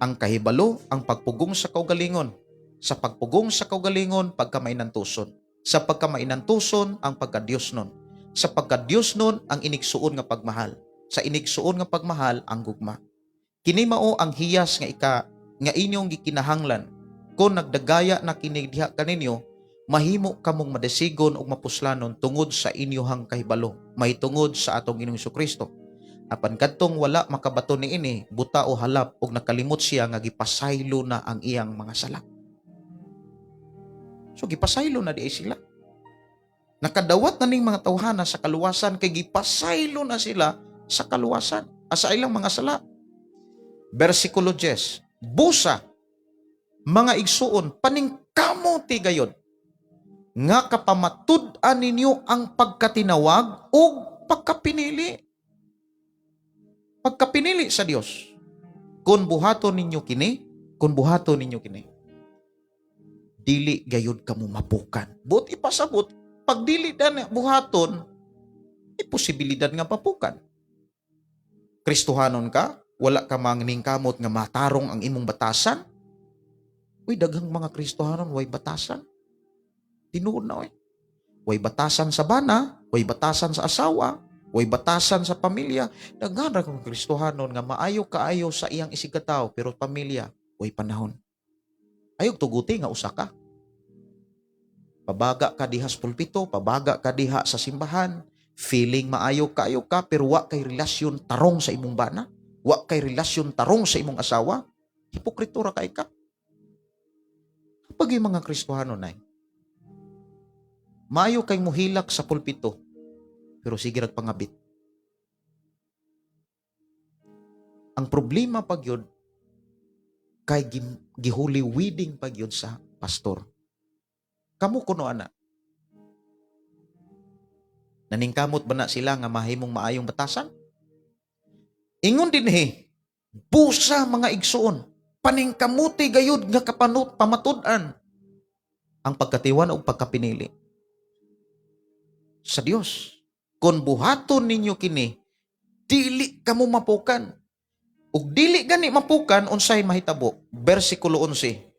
Ang kahibalo, ang pagpugong sa kaugalingon. Sa pagpugong sa kaugalingon, pagkamainantuson. Sa pagkamainantuson, ang pagka-Diyos nun. Sa pagka-Diyos nun, ang inigsuon nga pagmahal. Sa inigsuon nga pagmahal, ang gugma. Kini mao ang hiyas nga ika nga inyong gikinahanglan. Kung nagdagaya na kini diha kaninyo, mahimo kamong madesigon ug mapuslanon tungod sa inyohang kahibalo, mahitungod sa atong Ginoong Kristo. Apan kadtong wala makabato niini, buta o halap ug nakalimot siya nga gipasaylo na ang iyang mga sala. So gipasaylo na di sila. Nakadawat na ning mga tawhana sa kaluwasan kay gipasaylo na sila sa kaluwasan, sa ilang mga sala. Versikulo 10. Busa, mga igsuon, paningkamuti gayod nga kapamatud-an ninyo ang pagkatinawag ug pagkapinili. Pagkapinili sa Dios. Kung buhaton ninyo kini, kung buhaton ninyo kini, dili gayud kamo mapukan. Buot ipasabot, pag dili dan buhaton, may posibilidad nga mapukan. Kristohanon ka, wala ka maningkamot nga matarong ang imong batasan. Uy, daghang mga Kristohanon, way batasan. Tinuod na, oy. Way batasan sa bana, way batasan sa asawa, way batasan sa pamilya. Daghan ra kang Kristohanon nga maayo kaayo sa iyang isigkatawo, pero pamilya, way panahon. Ayog tuguti nga usa ka. Pabaga ka diha sa pulpito, pabaga ka diha sa simbahan, feeling maayo kaayo ka, pero wa kay relasyon tarong sa imong bana, wa kay relasyon tarong sa imong asawa, hipokrito ra kay ka. Kapag yung mga Kristohano nay, maayo kay muhilak sa pulpito, pero sige rag pangabit. Ang problema pag yun, kay gihuli wedding pag yun sa pastor. Kamu kuno ana. Naningkamot ba na sila nga mahimong maayong batasan? Ingon dinhi, busa, mga igsuon, paningkamuti gayud nga kapanut pamatud-an ang pagkatiwan o pagkapinili sa Dios. Kung buhaton ninyo kini, dili kamo mapukan. Ug dili gani mapukan, unsay mahitabo? Bersikulo 11.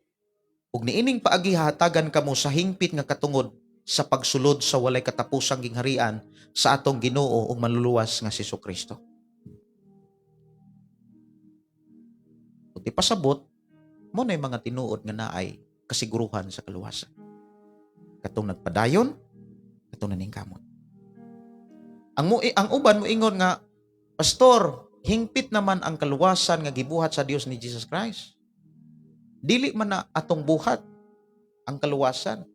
Ug niining paagi hatagan kamo sa hingpit nga katungod sa pagsulod sa walay katapusang gingharian sa atong Ginoo ug Manluluwas nga si Kristo. Buot ipasabot, mao na mga tinuod nga naay kasiguruhan sa kaluwasan. Katong nagpadayon, katong naningkamot. Ang uban moingon nga, "Pastor, hingpit naman ang kaluwasan nga gibuhat sa Dios ni Jesus Christ. Dili man na atong buhat ang kaluwasan.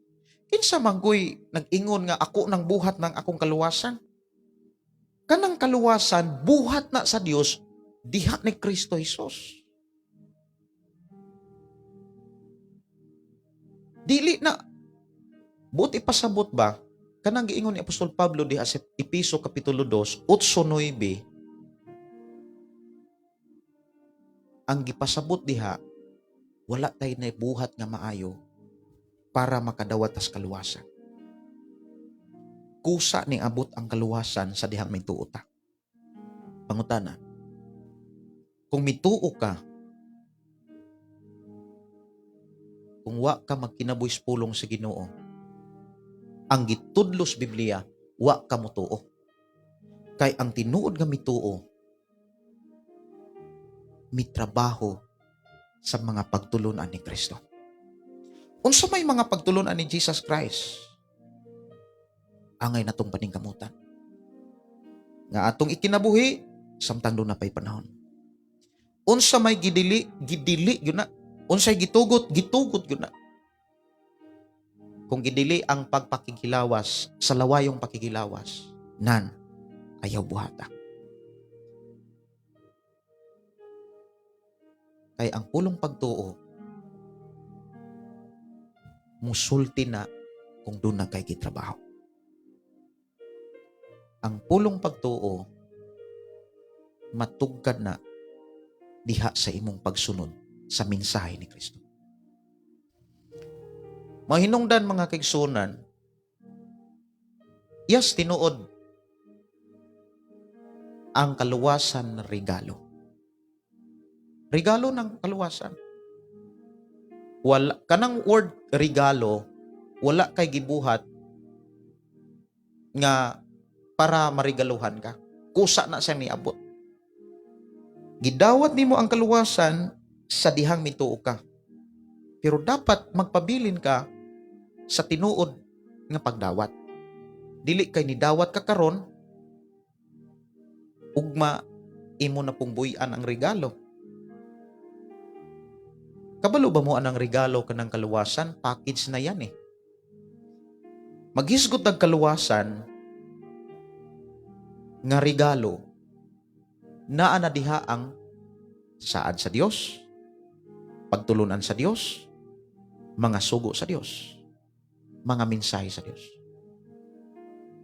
Kinsa man goy nag-ingon nga ako nang buhat ng akong kaluwasan? Kanang kaluwasan buhat na sa Dios diha ni Kristo Jesus. Dili na. Buot ipasabot ba, kanang giingon ni Apostol Pablo diha sa Epeso kapitulo 2, 8-9, ang gipasabot diha, wala tay buhat nga maayo para makadawat tas kaluwasan. Kusa ni abot ang kaluwasan sa dihang mituo ta." Pangutana, kung mituo ka, kung wa ka magkinabuhis pulong sa Ginoo, ang gitudlo sa Biblia, wa ka motuo. Kay ang tinuod nga mituo, mitrabaho sa mga pagtulunan ni Kristo. Unsa may mga pagtulunan ni Jesus Christ? Angay natong paningkamutan nga atong ikinabuhi samtang duna pay panahon. Unsa may gidili, gidili gyud na. Unsay gitugot, gitugot gyud na. Kung gidili ang pagpakikilawas sa lawayong pakikilawas, nan ayaw buhata. Kay ang pulong pagtuo musulti na kung duna kay gitrabaho. Ang pulong pagtuo matugkad na diha sa imong pagsunod sa mensahe ni Kristo. Mahinungdan, mga kaigsunan, yes, tinuod ang kaluwasan na regalo. Regalo ng kaluwasan. Wala kanang word regalo, wala kay gibuhat nga para marigaluhan ka. Kusa na siya niabot. Gidawat nimo ang kaluwasan sa dihang mituo ka. Pero dapat magpabilin ka sa tinuod nga pagdawat. Dili kay nidawat ka karon, ugma imo na pong buy-an ang regalo. Kabalo ba mo anang regalo kanang kaluwasan? Package na yan eh. Maghisgot ang kaluwasan nga regalo, naa na diha ang saad sa Dios, pagtulunan sa Dios, mga sugo sa Dios, mga mensahe sa Dios.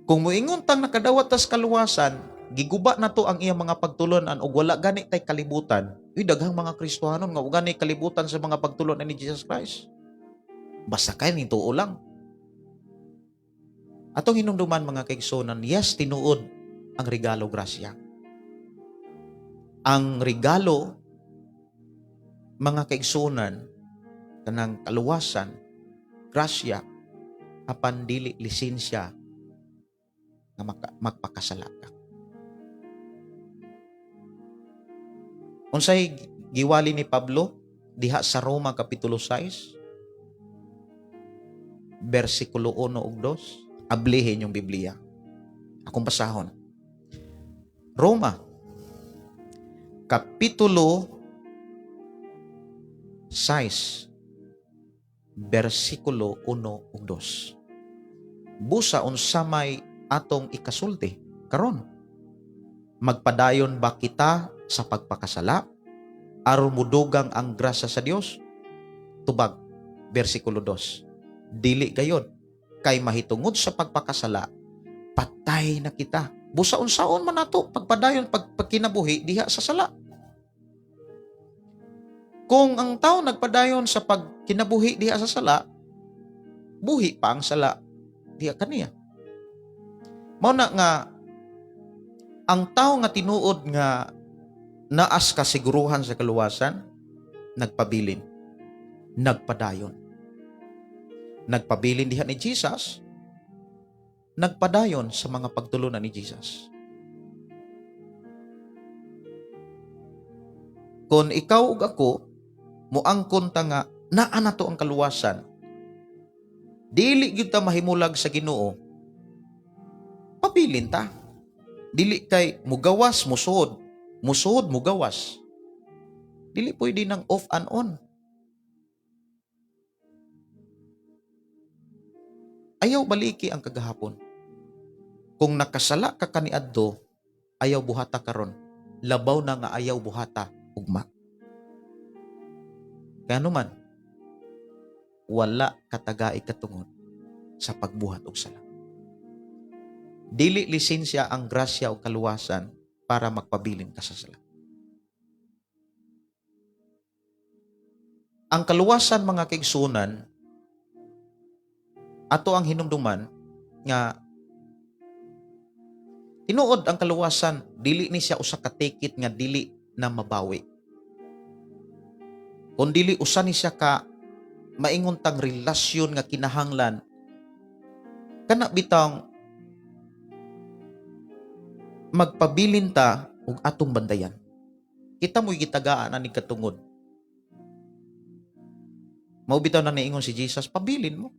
Kung moingon tang nakadawat tas kaluwasan, giguba na to ang iyang mga pagtulunan ug wala gani tay kalibutan. Uy, daghang mga Kristohanon nga wa gani kalibutan sa mga pagtulunan ni Jesus Christ. Basta kay nituo lang. Atong hinumduman, mga kaigsunan, yes, tinuod ang regalo grasya. Ang regalo, mga kaigsunan, kanang kaluwasan, grasya, apan dili lisensya nga magpakasala ka. Unsay giwali ni Pablo diha sa Roma kapitulo 6 bersikulo 1 ug 2? Ablihin yung Biblia. Akong basahon. Roma kapitulo 6 bersikulo 1 ug 2. Busa unsa may atong ikasulti karon? Magpadayon ba kita sa pagpakasala aron mudugang ang grasya sa Dios? Tubag, bersikulo 2. Dili gayon, kay mahitungod sa pagpakasala patay na kita. Busa unsaon man nato pagpadayon pagkinabuhi diha sa sala? Kung ang tao nagpadayon sa pagkinabuhi diha sa sala, buhi pa ang sala diha kaniya. Mao na nga ang tao nga tinuod nga naas kasiguruhan sa kaluwasan, nagpabilin, nagpadayon. Nagpabilin diha ni Jesus, nagpadayon sa mga pagtulunan ni Jesus. Kung ikaw ug ako Muangkon ta nga naa na to ang kaluwasan. Dili gyud ta mahimulag sa Ginoo. Pabilin ta. Dili kay mugawas musuod, musuod mugawas. Dili pwede nang off and on. Ayaw baliki ang kagahapon. Kung nakasala ka kaniadto, ayaw buhata karon. Labaw na nga ayaw buhata ugma. Kaya naman, wala katagai katungod sa pagbuhat og sala. Dili lisensya ang grasya o kaluwasan para magpabilin ka sa sala. Ang kaluwasan, mga kaigsunan, ato ang hinumduman nga tinuod ang kaluwasan dili ni siya usa ka ticket nga dili na mabawi. Kung dili usa ni siya ka maingon tang relasyon nga kinahanglan kana bitang magpabilin ta og atong bandayan. Kita mo'y gitagaan ani katungod. Mao bitaw na niingon si Jesus, pabilin mo.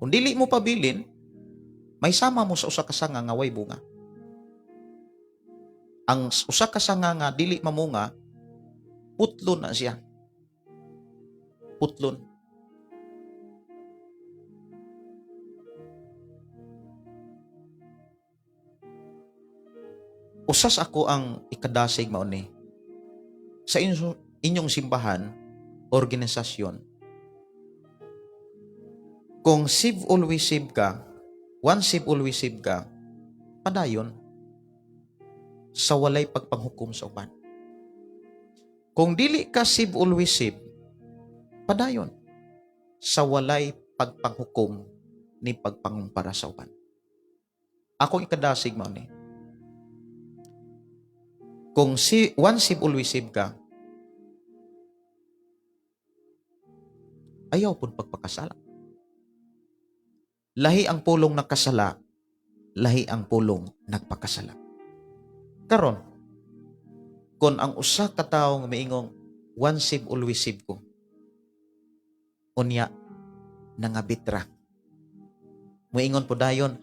Kung dili mo pabilin, may sama mo sa usa ka sanga nga way bunga. Ang usa ka sanga nga dili mamunga, putlon na siya. Putlon. Usas ako ang ikadasig mao ni sa inyong simbahan, organisasyon. Kung save always save ka, one save always save ka, padayon sa walay pagpanghukom sa uban. Kung dili ka save always save, padayon sa walay pagpanghukom ni pagpangumpara sa uban. Akong ikadasig mao ni. Kung si one save always save ka, ayaw pud pagpakasala. Lahi ang pulong nakasala, lahi ang pulong nagpakasala. Karon, kung ang usa ka tawo nga miingong one save always save ko, unya nangabitra. Moingon po dayon,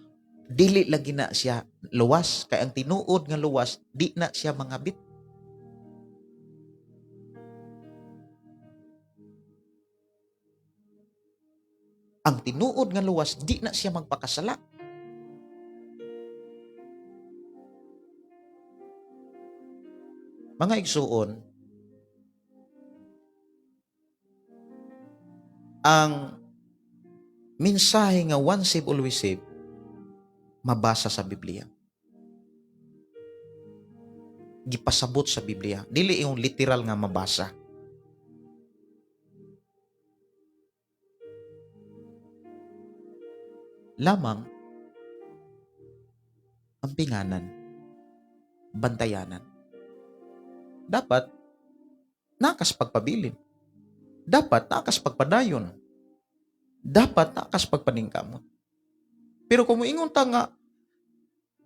dili lagi na siya luwas, kay ang tinuod nga luwas, di na siya mangabit. Ang tinuod nga luwas, di na siya magpakasala. Mga igsuon, ang mensahe nga one save always save, mabasa sa Biblia. Gipasabot sa Biblia. Dili yung literal nga mabasa. Lamang ang pinganan, bantayanan. Dapat nakas pagpabilin. Dapat nakas pagpadayon. Dapat nakas pagpaningkamot. Pero kung moingon ta nga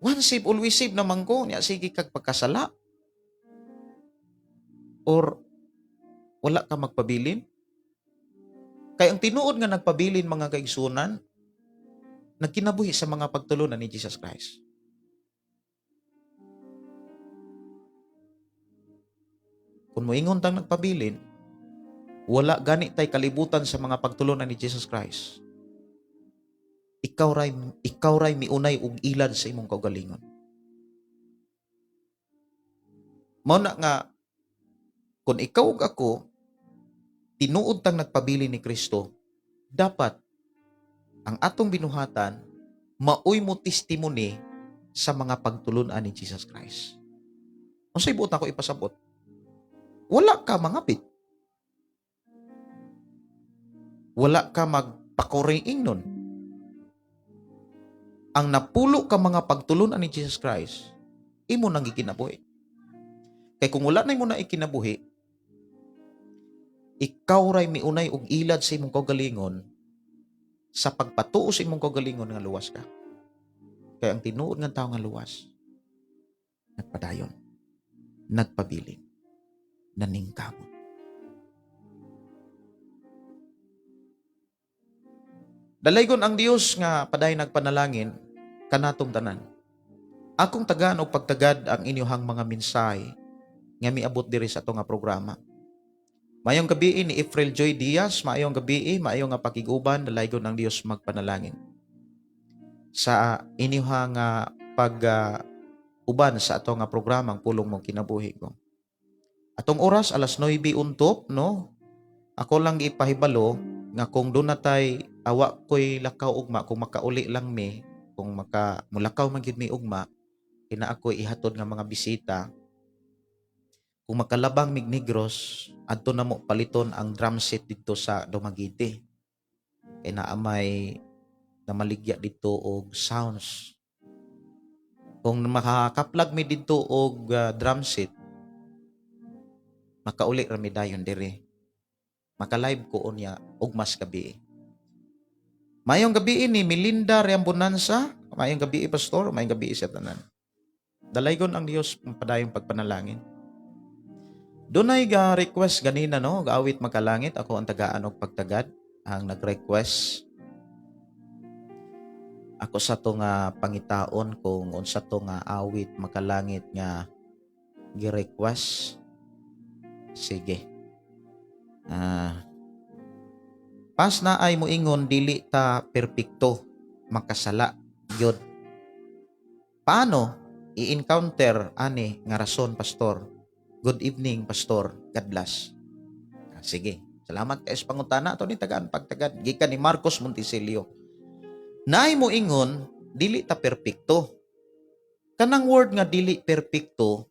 one save always save naman ko, niya sige kag pagkasala or wala ka magpabilin. Kay ang tinuod nga nagpabilin, mga kaigsunan, nagkinabuhi sa mga pagtulunan ni Jesus Christ. Kung moingon tang nagpabilin, wala gani tay kalibutan sa mga pagtulunan ni Jesus Christ. Ikaw ray miunay og ilad sa imong kaugalingon. Mao na nga kung ikaw ug ako tinuod tang nagpabilin ni Kristo, dapat ang atong binuhatan maoy mo testimony sa mga pagtulunan ni Jesus Christ. Unsay buot ako ipasabot? Wala ka mangapit. Wala ka magpakuring nun. Ang napulo ka mga pagtulunan ni Jesus Christ, imo nang gikinabuhi. Kay kung wala na imo na ikinabuhi, ikaw ray miunay og ilad sa imong kaugalingon sa pagpatuo sa imong kaugalingon nga luwas ka. Kay ang tinuod nga tawo nga luwas, nagpadayon, nagpabilin, naningkamot. Dalaygon ang Dios nga padayon nagpanalangin kanatong tanan. Akong tagaan og pagtagad ang inyong mga mensahe nga miabot diri sa ato nga programa. Maayong gabii ni April Joy Diaz, maayong gabii, maayong nga pakiguban, dalaygon ang Dios magpanalangin sa inyong nga pag uban sa ato nga programa, ang Pulong Mong Kinabuhi Ko. Atong oras alas 9 untop, no? Ako lang ipahibalo nga kung duna tay awa ko'y lakaw ugma, kung makauli lang mi, kung maka mulakaw man gyud mi ugma, kina ako ihatod nga mga bisita. Kung makalabang mig Negros, adto na mo paliton ang drum set dito sa Dumaguete. Kay naa may namaligya dito og sounds. Kung makakaplag mi dito og drum set, makauli ra mi dayon diri. Maka-live ko unya og mas gabi. Mayong gabi ni Melinda Riambonanza, mayong gabi, pastor, mayong gabi sa tanan. Dalaygon ang Dios padayong pagpanalangin. Dunay ga request ganina, no, gaawit makalangit, ako ang tagaan og pagtagad ang nag-request. Ako sa to nga pangitaon kung unsa to nga awit makalangit nga gi-request. Sige. Pas na ay moingon dili ta perpekto, makasala gyud. Paano i-encounter ani nga rason, pastor? Good evening, pastor. God bless. Sige. Salamat kay sa pangutana ato ni tagaan pagtagad gikan ni Marcos Montesilio. Naay moingon dili ta perpekto. Kanang word nga dili perpekto,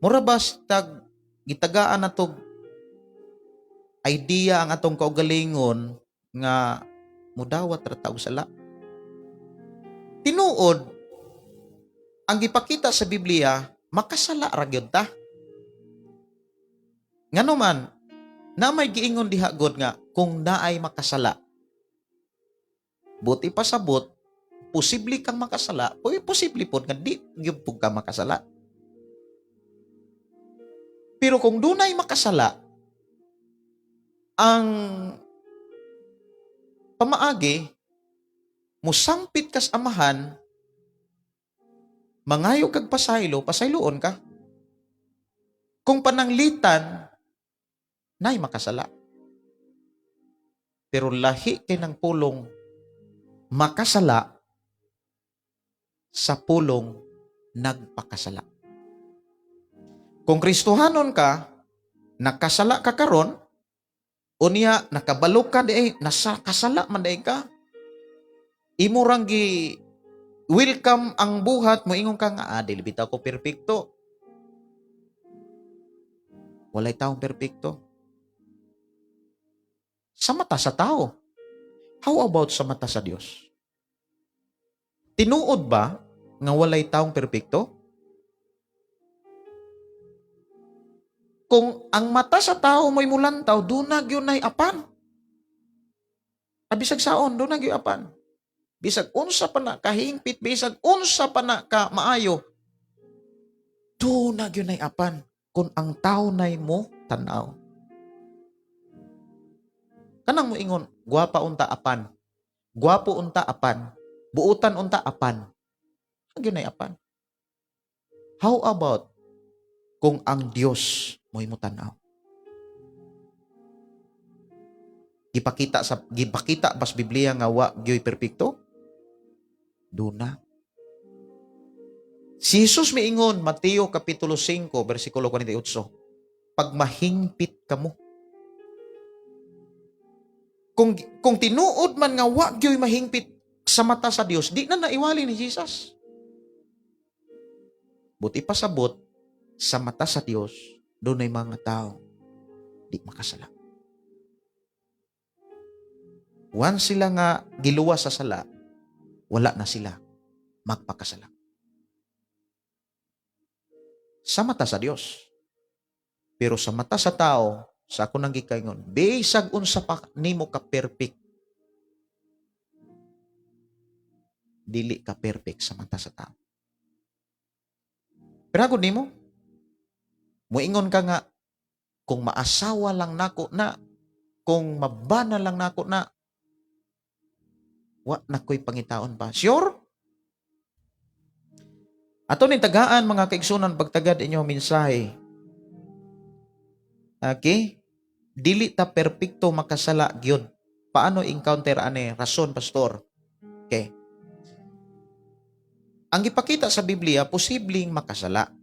mura ba tag gitagaan na tog idea ang atong kaugalingon nga mudawat ra ta og sala? Tinuod, ang gipakita sa Biblia, makasala ra gyud ta. Ngano man, na may giingon diha god nga kung naay makasala. Buti pasabot, posible kang makasala, o posible pod nga di gyud pud ka makasala. Pero kung dunay makasala, ang pamaagi, musampit kas Amahan, mangayo kag pasaylo, pasayloon ka. Kung pananglitan, nay makasala. Pero lahi kay ng pulong makasala sa pulong nagpakasala. Kung Kristohanon ka, nakasala ka karon, unya nakabalo ka di ay, nasa kasala man diay ka. Imo rang gi welcome ang buhat mo, ingon ka nga, "Ah, dili bitaw ko perpekto." Walay taong perpekto. Sa mata sa tao. How about sa mata sa Dios? Tinuod ba nga walay taong perpekto? Kung ang mata sa tao mo'y mulantaw, duna gyud nay apan. Bisag saon, duna gyud apan. Bisag unsa pa na kahingpit, bisag unsa pa na ka maayo, duna gyud nay apan kung ang tao nay mo tanaw. Kanang mo ingon, gwapa unta apan. Gwapo unta apan. Buutan unta apan. Gyud nay apan. How about kung ang Dios mo'y mo tanaw? Gipakita bas Biblia nga wa gyoy perpekto? Duna. Si Jesus miingon, Mateo kapitulo 5 bersikulo 48, "Pag mahingpit kamo." Kung tinuod man nga wa gyoy mahingpit sa mata sa Dios, di na naiwali ni Jesus. Buti pasabot, sa mata sa Dios, dunay mga tao di makasala. Once sila nga giluwas sa sala, wala na sila magpakasala. Sa mata sa Dios. Pero sa mata sa tao, sa ako nang gikaingon, bisag unsa pa nimo ka perfect, dili ka perfect sa mata sa tao. Pero agad nimo, muingon ka nga, kung maasawa lang nako na, kung mabana lang nako na, Wa na ko'y pangitaon pa. Sure? Ato ning tagaan, mga kaigsunan, pagtagad inyo mensahe. Okay? Dili ta perpekto, makasala gyud. Paano encounter ane? Rason, pastor. Okay. Ang ipakita sa Biblia, posibleng makasala.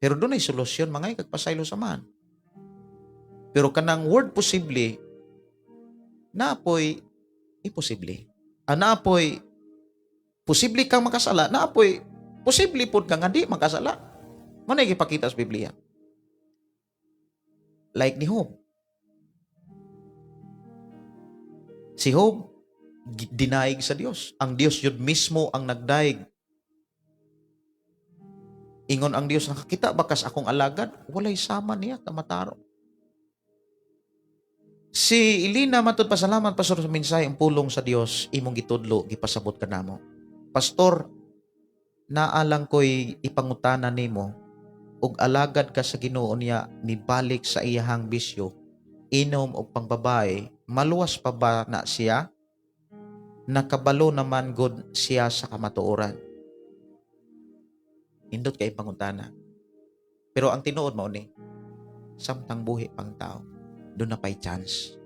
Pero dunay solusyon, mga kagpasaylo sa man. Pero kanang word "posible", naapoy imposible. Ah, naapoy posible kang makasala, naapoy posible pud ka nga di makasala. Mao na ipakita sa Biblia. Like ni Job. Si Job, dinaig sa Dios. Ang Dios yun mismo ang nagdaig. Ingon ang Dios, "Nakakita ba kas akong alagad? Walay sama niya kamataro." Si Elena matud, "Pasalamat, pastor, sa mensahe, ang pulong sa Dios imong gitudlo, gipasabot ka namo. Pastor, naalang ko'y ipangutana nimo, ug alagad ka sa Ginoo niya nibalik sa iyahang bisyo, inom og pangbabae, maluwas pa ba na siya? Nakabalo naman gud siya sa kamatuoran." Nindot kay pangutana. Pero ang tinuod mao ni, samtang buhi pang tao, duna pay chance.